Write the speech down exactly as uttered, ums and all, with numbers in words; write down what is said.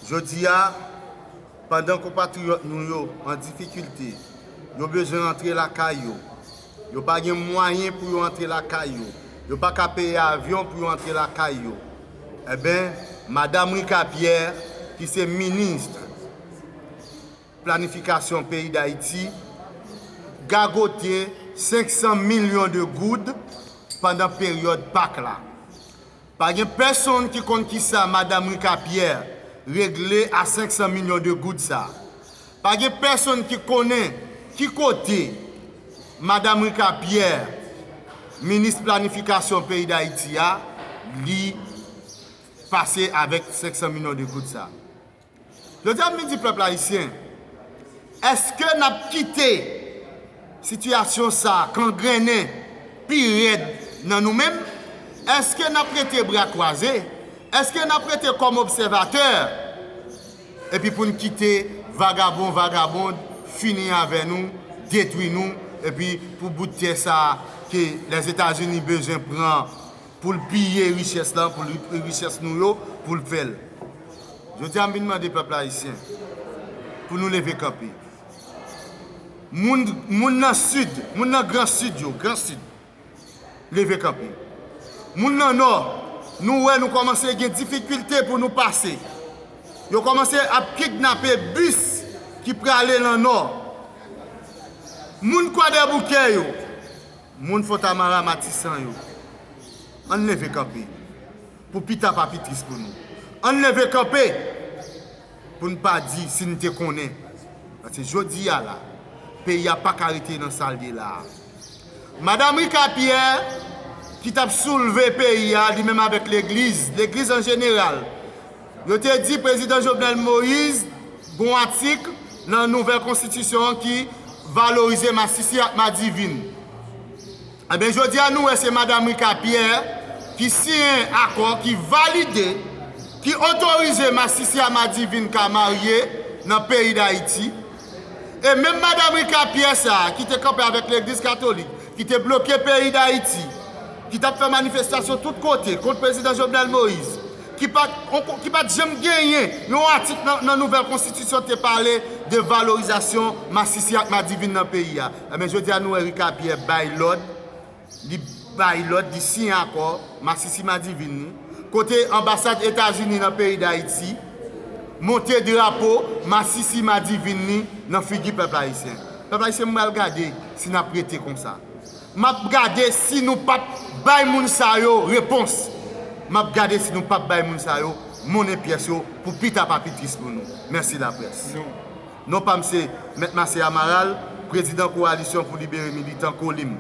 Jodi a, pandan konpatriyòt nou yo an difikilte, yo bezwen rantre lakay yo, yo pa gen mwayen pou yo antre lakay yo, yo pa ka peye avyon pou yo antre lakay yo, enben, Madanm Ricapierre, ki se minis planifikasyon peyi Dayiti, gagote senk san milyon de goud pandan peryòd Pak la. Pa gen pèsonn ki konn kisa Madanm Ricapierre regle a senk san milyon de goud sa. Pa gen pèsonn ki konnen ki kote Madanm Ricapierre, minis planifikasyon peyi Dayiti a, li pase avèk senk san milyon de goud sa. Jodi a, m vin di pèp ayisyen, èske n ap kite sitiyasyon sa a kangrennen pi rèd nan nou menm? Èske n ap rete bra kwaze? Èske n ap rete kòm obsèvatè? Epi pou n kite vagabon, vagabond fini avè nou, detwi nou, epi pou bout tè sa a ke Lèzetazini bezwen pran pou l piye richès la, pou l, richès nou yo, pou l fè l. Jodi a, m vin mande pèp ayisyen pou nou leve kanpe. Moun, moun nan Sid, moun nan Gran Sid yo, Gran Sid, leve kanpe. Moun nan Nò, nou wè nou kòmanse gen difikilte pou nou pase. Yo kòmanse ap kidnape bis ki prale nan Nò. Moun Kwadèboukè yo, moun Fontamara, Matisan yo, ann leve kanpe pou pita pa pi tris pou nou. Ann leve kanpe pou n pa di si n te konnen. Paske jodi a la, peyi a pa ka rete nan sa l ye la a. Madanm Ricapierre, ki t ap soulve peyi a, li menm avèk legliz, legliz an jeneral, yo te di Prezidan Jovenel Moïse gon atik nan nouvèl konstitisyon an ki valorize masisi ak madivin. Enben, jodi a, nou wè se Madanm Ricapierre ki siyen akò, ki valide, ki otorize masisi a madivin ka marye nan peyi Dayiti. E menm Madanm Ricapierre sa a, ki te kanpe avèk Legliz Katolik, ki te bloke peyi Dayiti, ki t ap fè manifestasyon tout kote kont Prezidan Jovenel Moïse, ki pa t, ki pa t janm genyen yon atik nan, nan nouvèl konstitisyon te pale de valorizasyon masisi ak madivin nan peyi a. Enben, jodi a, nou wè Ricapierre bay lòd, li bay lòd, li siyen akò masisi madivin li, kote anbasad Etazini nan peyi Dayiti monte drapo masisi madivin li nan figi pèp ayisyen. Pèp ayisyen, m pral gade si n ap rete konsa. M ap gade si nou p ap bay moun sa yo repons. M ap gade si nou p ap bay moun sa yo monnen pyès yo pou pita pa pi tris pou nou. Mèsi, laprès. Non. Non pa m se Mèt Marcel Amaral, prezidan Kowalisyon pou Libere Militan, Kolim.